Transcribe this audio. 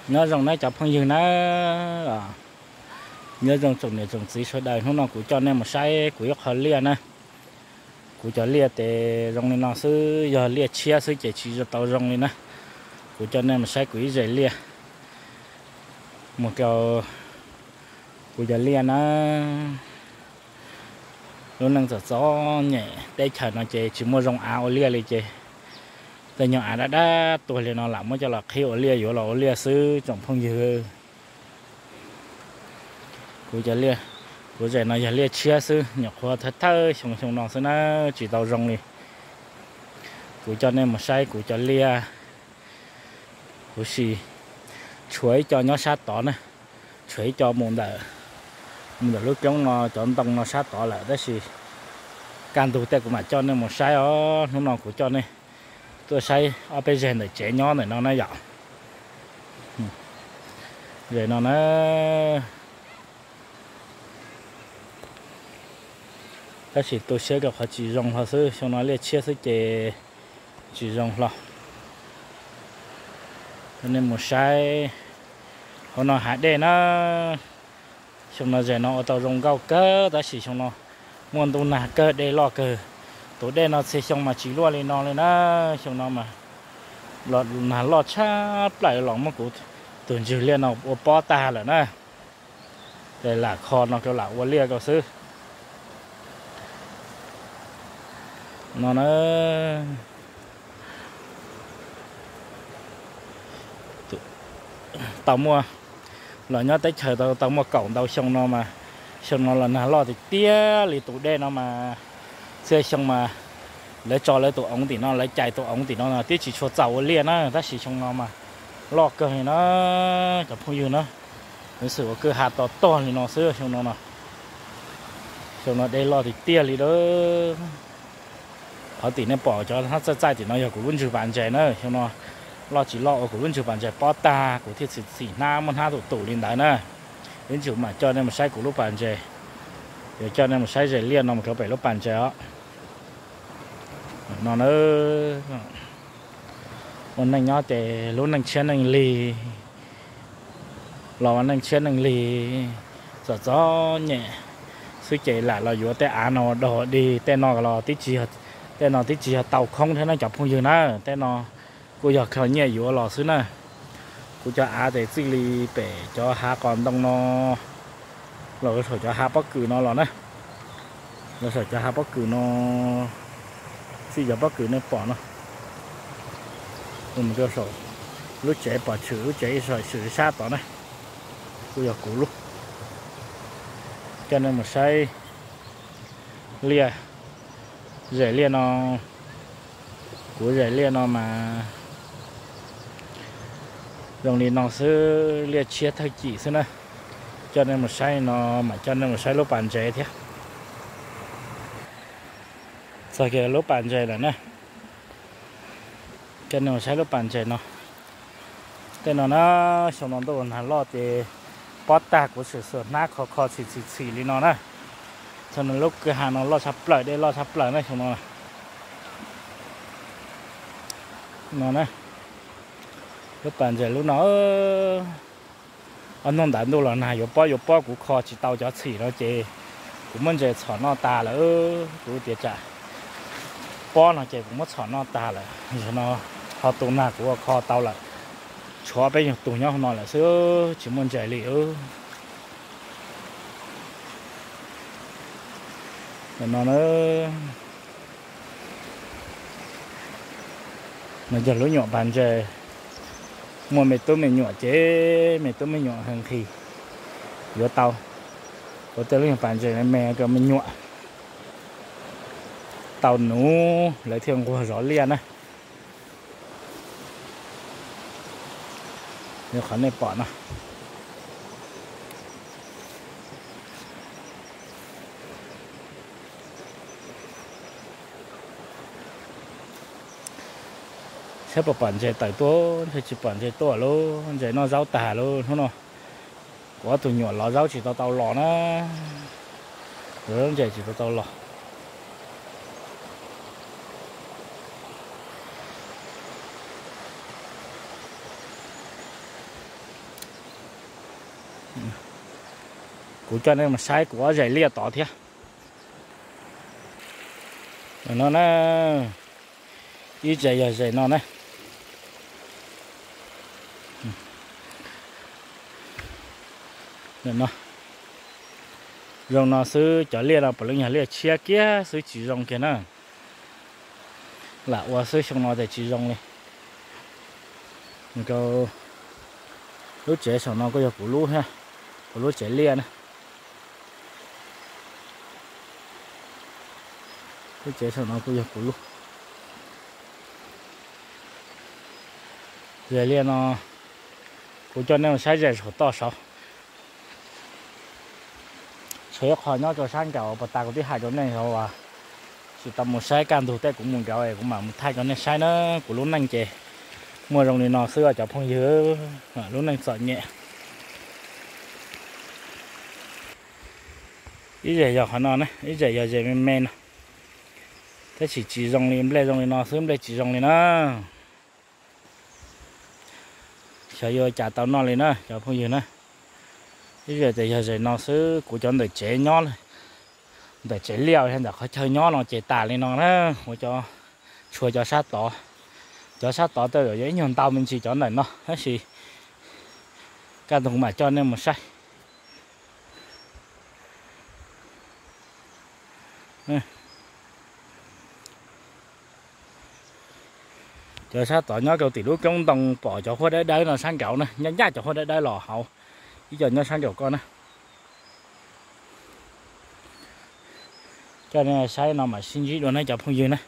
Nyob zoo nawb cov phooj ywg na, nyob zoo tsoom niam tsoom txiv sawv daws, hnub no kuv coj nej mus saib kuv ib qho liaj na. Kuv cov liaj ces zoo li no xwb, yog liaj tshiab xwb ces tsis tau zoo li na. Kuv coj nej mus saib kuv ib zes liaj, mus rau kuv cov liaj na. Lub neej txom txom nyem teb chaws no ces tsis muaj zoo av ua liaj li ces tej nyuag av dab dab tuag li no lam muab coj los qhib ua liaj, yuav los ua liaj xwb tsoom phooj ywg. Kuv cov liaj, kuv zes no yog liaj tshiab xwb, nyuam qhuav thawj thawj xyoo xyoo no xwb na, tsis tau zoo li. Kuv coj nej mus saib kuv cov liaj huv si, tshuav ib co nyob sab tod na, tshuav ib co mus ntawm, mus ntawm lub roob no cov ntoo no sab tod lawm, tab sis kaj ntug tej kuv mam coj nej mus saib os. Hnub no kuv coj nej tuaj saib ob peb zes ntawm tsev nyob ntawm no na yom. Zes no na, tab sis tu siab rau qhov tsis zoo hlo xwb, xyoo no liaj tshiab xwb ces tsis zoo hlo. Nej mus saib hauv no hav dej na, xyoo no zes no ua tau zoo nkauj kawg, tab sis xyoo no muaj ntuj nag kawg, dej loj kawg. Tus dej no txhia xyoo mas tsis luaj li no li na, xyoo no mas los nag loj tshaj plaws los muab kuv tus ntswg liaj no ua pob tag lawm na. Ces lam kho no rau lam ua liaj rau xwb. No na, tau muaj, los nyob teb chaws tau, tau muaj kaum ntau xyoo no mas, xyoo no los nag loj tiag tiag li. Tus dej no mas txhia xyoo mas lawv tso lawv tus oov tim no, lawv cais tus oov tim no twb tsis tshua txaus ua liaj na, tab sis xyoo no mas loj kawg li na, cov phooj ywg na. Xwm ua kwj ha to tog li no xwb xyoo no no. Xyoo no dej loj tiag tiag li a. Qhov tim nej pom cov hnab txaij txaij tim no yog kuv lub ntswg pas ntses na, xyoo no loj tsis loj ua kuv lub ntswg pas ntses pob tag, kuv thiaj txhim txhim hnab muab hnab tum tum li ntawd na. Ib ntsis kuv mam coj nej mus saib kuv lub pas ntses, yuav coj nej mus saib zes liaj no mus rau pem lub pas ntses os. No na, ua neej nyob ces lub neej tshiab neej lig, los ua neej tshiab neej lig, txom txom nyem xwb ces lam los yuav tej av no dog dig. Tej no los, tej no twb tsis yog tau khoob thiab na cov phooj ywg na, tej no kuj yog kho nyiaj yuav los xwb na. Kuv cov av ces txij li pem cov hav qos ntoo no los rau saum cov hav pob kws no los na, los saum cov hav pob kws no, txij cov pob kws nej pom no, mus rau saum lub tsev pom tshwm lub tsev ib sab tod na, kuj yog kuv lub. Coj nej mus saib liaj, zes liaj no, kuv zes liaj no mas zoo li no xwb, liaj tshiab thawj cim xwb na. Coj nej mus saib no, mam coj nej mus saib lub pas ntses thiab. Txog kiag lub pas ntses lawm na, coj nej mus saib lub pas ntses no. Tej no na, xyoo no ntuj nag loj ces pob tag, kuv sim xuas hnab kho kho txhim txhim txhim li no na. Xyoo no lub kwj ha no loj tshaj plaws, dej loj tshaj plaws na xyoo no. No na, lub pas ntses lub no, ob hnub ntawd ntuj los nag yuav pob yuav pob, kuv kho tsis tau cov txhim no ces kuv muab ntses txhom noj tas lawm. Kuv tias tsam pob no ces kuv muab txhom noj tas lawm. Zaum no ho tu nag kuv ua kho tau lawm. Tshuav peb nyuag tus nyob hauv no lawm xwb, tsis muaj ntses li. No na, no yog lub nyuam pas ntses, muaj me tub me nyuam ces me tub me nyuam nqhis yuav tau. Ua tej lub nyuam pas ntses me me rau me nyuam tau nuv lawv thiaj nquag zov liaj na. Qhov nej pom no, saib puas pom ntses tawm tuaj, ntshe tsis pom ntses tuaj lauj, ntses noj zaub tag lauj hnub no. Kuv ob tug nyuam lov zaub tsis tau tau los na, lov zaub ntses tsis tau tau los. Kuv coj nej mus saib kuv ob zes liaj tod thiab. No na, ib zes yog zes no na. No, zoo no xwb, cov liaj no puav leej yog liaj tshiab kiag xwb tsis zoo kiag na. Lam ua xwb, xyoo no ces tsis zoo li. Rau lub tsev saum no kuj yog kuv lub, kuv lub tsev liaj na. Lub tsev saum no kuj yog kuv lub. Zes liaj no kuv coj nej mus saib zes saum toj saud. Tshuav ib qho nyob rau sab nraud, puas tas kuv twb hais rau nej os, tsis tau mus saib, kaj ntug tej kuv mus nraud es kuv mam mus thaij rau nej saib na. Kuv lub neej ces muaj zoo li no xwb os cov phooj ywg, lub neej txom nyem. Ib zes yog qhov no na, ib zes yog zes me me no, tab sis tsis zoo li, nplej zoo li no xwb, nplej tsis zoo li na. Xyov yuav cas tau noj li na cov phooj ywg na. Ib zes ces yog zes no xwb, kuv cov ntawm tsev nyob, ntawm tsev liaj uas ntawm qhov chaw nyob no ces tas li no na. Ua cov, tshuav cov sab tod, cov sab tod tej zaum yog ib nyuag ntau me ntsis cov ntawm no tab sis kaj ntug mam coj nej mus saib. Cov sab tod nyob rau tim lub roob ntoo, pom cov huab dawb dawb no sab nraud na, ncaj ncaj cov huab dawb dawb los hauv ib co nyob sab nraud ko na. Coj nej saib no mam sib ntsib dua na cov phooj ywg na.